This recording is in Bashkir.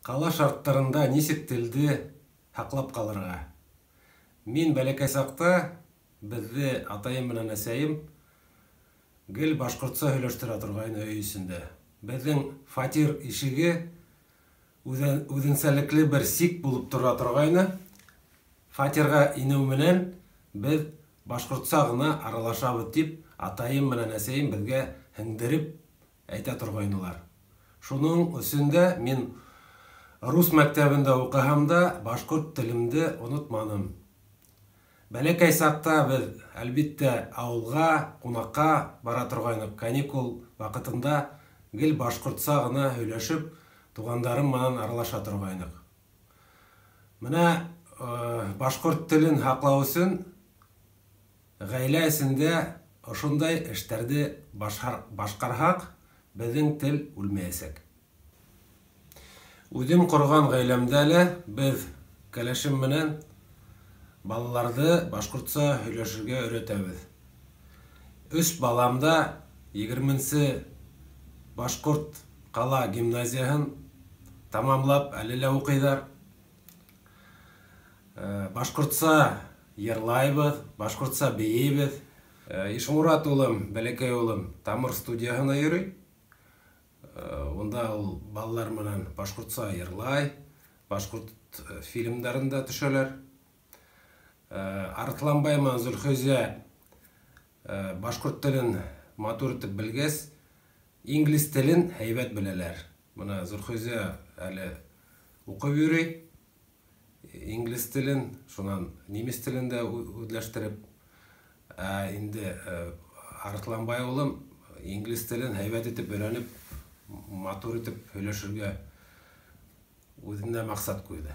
Ҡала шарттарында нисек телде һаҡлап ҡалырға? Мин бәләкәй саҡта беҙҙе атайым менән әсәйем гел башҡортса һөйләштерә торғайны өй эсендә. Беҙҙең фатир ишеге үҙенсәлекле бер сик булып тора торғайны. Фатирға инеү менән беҙ башҡортса ғына аралашабыҙ тип атайым менән әсәйем беҙгә һеңдереп әйтә торғайнылар. Шуның өсөн дә мин рус мәктәбендә уҡыһам да башҡорт телемде онотманым. Бәләкәй саҡта беҙ, әлбиттә, ауылға, ҡунаҡҡа бара торғайныҡ. Каникул ваҡытында гел башҡортса ғына һөйләшеп, туғандарым менән аралаша торғайныҡ. Бына башҡорт телен һаҡлау өсөн ғаилә эсендә ошондай эштәрҙе башҡарһаҡ, беҙҙең тел үлмәйәсәк. Үҙем ҡорған ғаиләмдә лә беҙ кәләшем менән балаларҙы башҡортса һөйләшергә өйрәтәбеҙ. Өс балам да 20-нсе башҡорт ҡала гимназияһын тамамлап, әле лә уҡыйҙар. Башҡортса йырлайбыҙ, башҡортса бейейбеҙ. Ишмурат улым, бәләкәй улым, Тамыр студияһына йөрөй. Унда ул балалар менән башҡортса йырлай, башҡорт фильмдарында төшәләр. Арыҫланбай менән Зөлхизә башҡорт телен матур итеп белгәс, инглиз телен һәйбәт беләләр. Бына Зөлхизә әле уҡып йөрөй инглиз телен, шунан немец телен дә үҙләштереп, ә инде Арыҫланбай улым инглиз телен һәйбәт итеп өйрәнеп, матур итеп һөйләшергә үҙенә маҡсат ҡуйҙы.